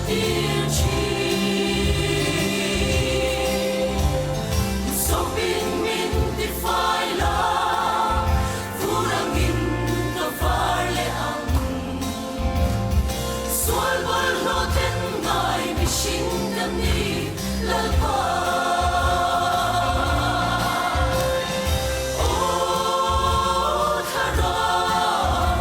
tir thin. Zawpin min tifai la, vur angin ka var leh ang. Sual bawlhhlawh then ngai mihring ka ni Lalpa. Aw Thlarau,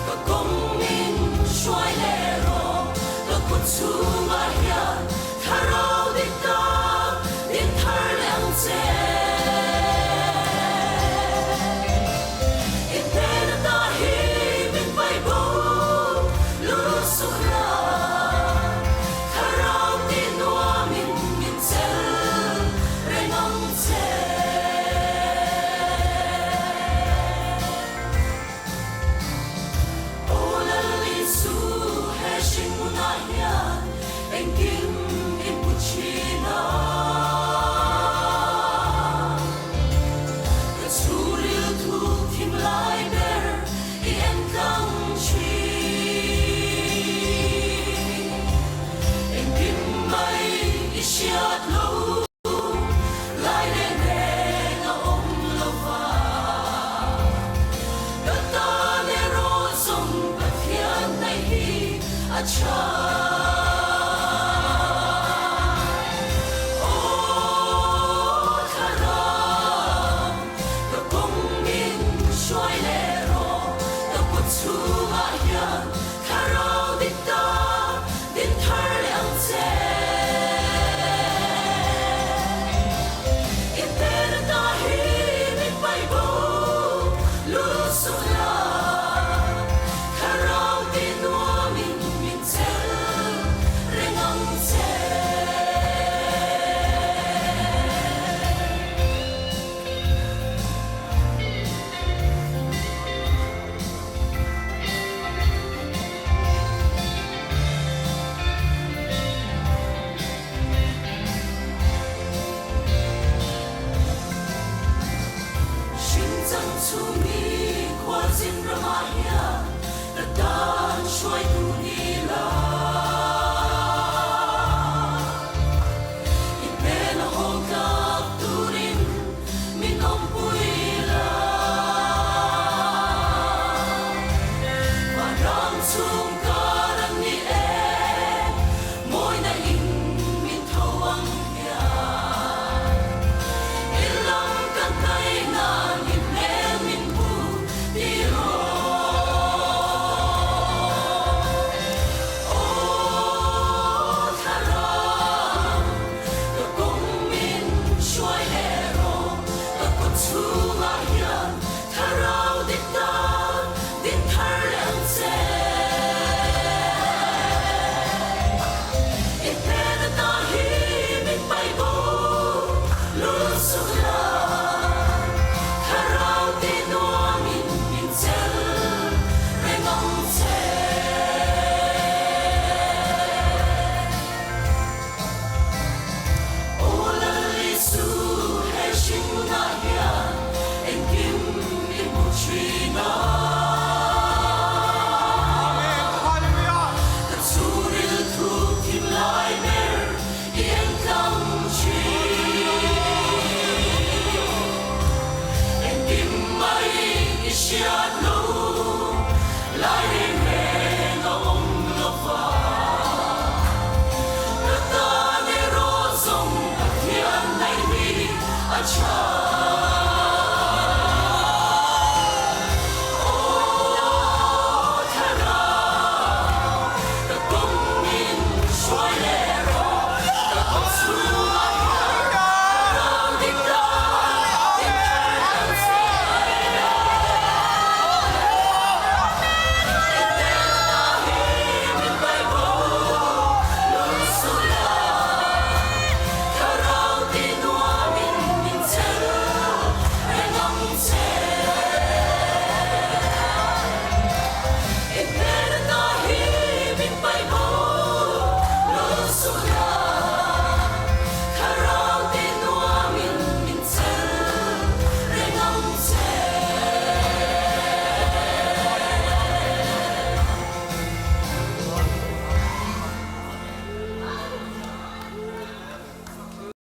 ka kawng min hruai leh rawh, ka kut chhungah hian Thlarau dik tak din thar leh ang che. I hnen ata hi min paih bo lusuk la, Thlarau tih nuamin min chel reng ang che. Aw Lal Isu, he hringnunah hian engkim i hmu thin a. Ka chhungril thuk thim lai ber i en tlang thin. Engkim mai i hriat lo. Lai leh reng a awm lo va, ka tan erawh zawng Pathian hnaih hi a tha. Aw Thlarau, ka kawng min hruai leh rawh, ka kut chhungah hian Thlarau dik tak din thar leh ang che. I hmel ata hi min paih bo lusuk la, Thlarau tih nuamin min chel reng ang che. Hringchang chhungmi khualzin ramah hian ka tan hruaitu ni la. I hmel a haw tlak turin min awmpui la. Vanram chhung kar an ni e, mawina in min tho ang hian. I lam ka hnaih nan i hmel min hmu ti rawh. Aw Thlarau, ka kawng min hruai leh rawh, ka kut chhungah hian Thlarau dik tak din thar leh ang che. I hnen ata hi min paih bo lusuk la, Thlarau tih nuamin min chel reng ang che. Aw Lal Isu, he hringnunah hian engkim i hmu thin a. Amen. Hallelujah. Ka chhungril thuk thim lai ber i entlang thin. Engkim mai i hriat lo lai.